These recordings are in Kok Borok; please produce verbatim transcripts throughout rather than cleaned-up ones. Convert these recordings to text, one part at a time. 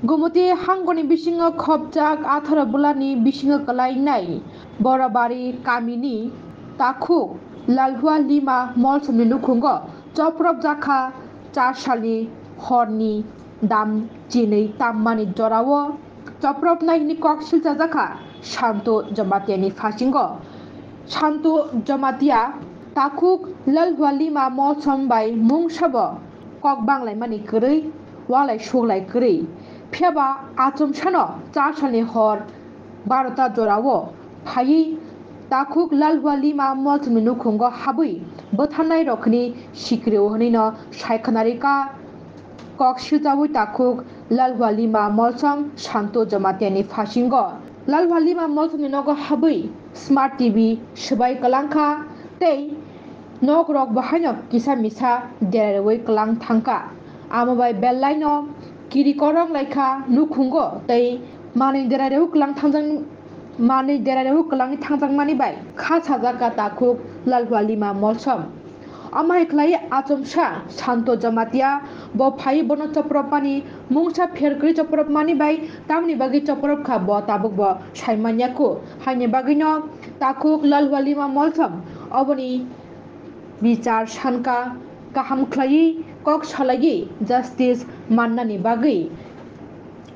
Gumoti hangoni bisingo khopjak atharo bulani bisingo kwlainai Borabari kamini takhuk Lalhua Lima Molsomni nukhungo chopropjakha char salni horni dam chinwi tammani jorao chopropnai hwnwi kok silchajakha Santo Jomatiani phasingo. Santo Jomatia takhuk Lalhua Lima Molsom bai mungsabo kok banglaimani kwrwi, walai suglai kwrwi. Phiyaba achomsano char salni hor barota jorao phaiwi takhuk Lalhua Lima Molsomni nukhungo habwi bwtharnairokni sikrio hwnwino sai khwnarikha. Kok silchawi takhuk Lalhua Lima Molsom Santo Jomatiani phasingo. Lalhua Lima Molsomni nogo habwi Smart T V swbai kwlangkha tei nok rok bo haino kisa misa derarwi kwlang thangkha. Amo bai belaino kiri korok laikha nukhungo tei manwi derarwi kwlang thangjak, manwi derarwi kwlangwi thangjakmani bai kha sajak ka takhuk Lalhua Lima Molsom. Omo hai khlai achomsa Santo Jamatia bo phai bono chopropmani mungsa pher kwrwi chopropmani bai tamni bagwi chopropkha bo tabuk bo saimanya kho. Haini bagwino takhuk Lalhua Lima Molsom oboni bichar sanka kaham khlaiwi kok salaiwi justice mannani bagwi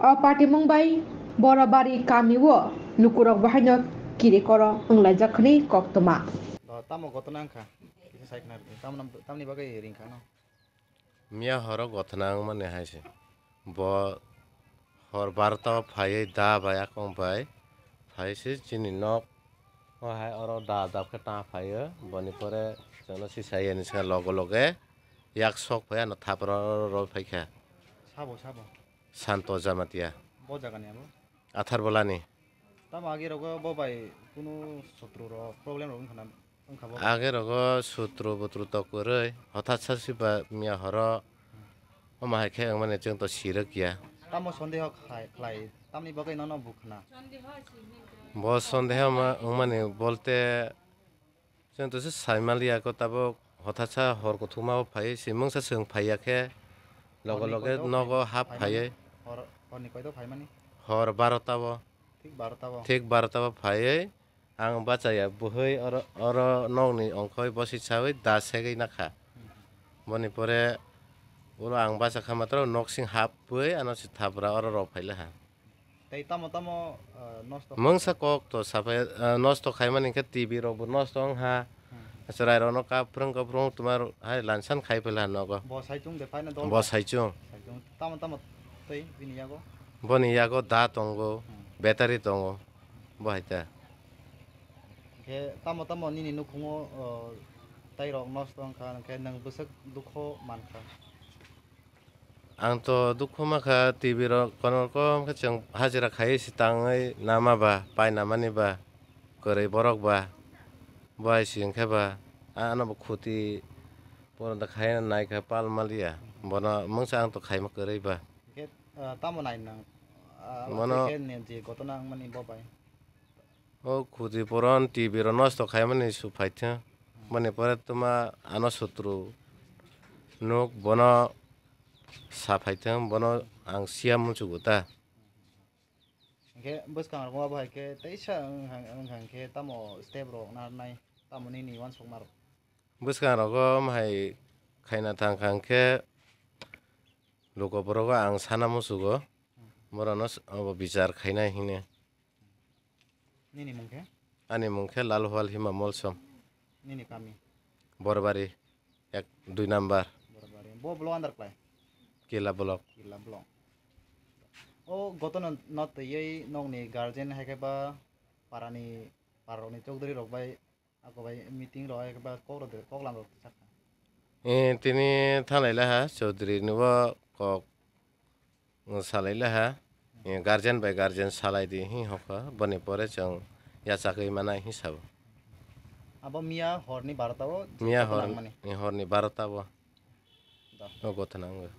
o patimung bai Borabari kamio lukurok bahaino kiri koro wnglaijak hwnwi koktwma. Tamo gotona wngkha? Kisa sai khna rwdi. Tamni, tamni bagwi ring kha no? Miya horo gotna wngmani hai se. Bo hor barota o phaiwi da bai akong bai phai se chini nok o hai oro da dap khe ta phaio. Boni pore chwngno sisa yani sika loge loge yak sok phai ano thapra oro rw phai kha. Sabo, sabo. Santo Jamatia. Bo jagani abo? Athar bolani. Tamo age rogo bo bai kunu sotro rok problem rok wngkha na? Wngkha bo? Age rogo sotro botro tok kwrwi, hothat sa si ba miya horo. Omo hai khe wngmani chwng to sirwk ya. Tamo sondeho khai, khlai, tamni bagwi nono bukhna? Bo sondeho ma wngmani bolte chwng to se sai maliya ko tabuk hothat sa hor kuthukma o phai si mungsa chwng phaiya khe loge loge nogo hap phaiwi. Hor, horni koito phaimani? Hor barota o. Thik barota o? Thik barota o phaiwi. Ang bachaya bwhwi oro, oro nokni ongkhoi bosi chawi da segwi nakha. Boni pore oro ang bachakha matro noksing hapwi ano se thapra oro rw phailaha. Tei tamo tamo, ah, nosto. Mungsa kok to sapai, ah, nosto khaimani khe T V rok bo nosto wngha. Hmm. Chwrai rokno kap phrwng kap phrwng twma hai lansan khai phailaha nogo. Bo saichung de phaina dol. Bo saichung. Saichung. Tamo tamo tei bini yago? Boni yago da tongo, hmm, battery tongo. Bo hai ta. Khe tamo tamo nini nukhungo, o, tei rok nosto wngkha, hwnkhe nwng bwswk dukho mankha? Ang to dukho mankha, T V rok kono kom khe chwng hajira khaiwi se tangwi nama ba, pai namani ba, kwrwi borok ba, bo hai se hwnkhe ba, ano bo khuti poronta khai naikha pal maliya, bono mungsa ang to khaima kwrwi ba. Hwnkhe, ah, tamo nai nang, ah, bono tei khe ni je gotona wngmani bo bai? O khuti poron T V rok nosto khaimani su phaithwng. Boni pore twma ano sutru nuk bono sa phaithwng, bono ang siya muchugo ta. Hwnkhe bwskang rogo abo hai khe teisa wng, wng, wng khe tamo step rok narwknai tamo nini uansukma rok? Bwskang rogo omo hai khaina thang kha hwnkhe luku borok o ang sana muchugo, borok no obo bichar khainai hwnwi. Nini mung khe? Ani mung khe Lalhual Hima Molsom. Nini kami? Borbari, ek, dui number. Borbari. Bo block under klai? Kila block. Kila block. O gotono no twiwi nokni guardian hai khe ba parani, pararokni chowdhury rok bai ako bai meeting rok hai khe ba kok rok de, kok lam rok sakha. Eh, tini thanglai laha Chaudhary ni bo kok. Salai laha, eh, guardian bai guardian salai di hi hokha, boni pore chwng yachagwi manai hi sabo. Abo miya horni barota o. Miya hor-, nangmani. Eh, horni barota o. Da. O gotha nango.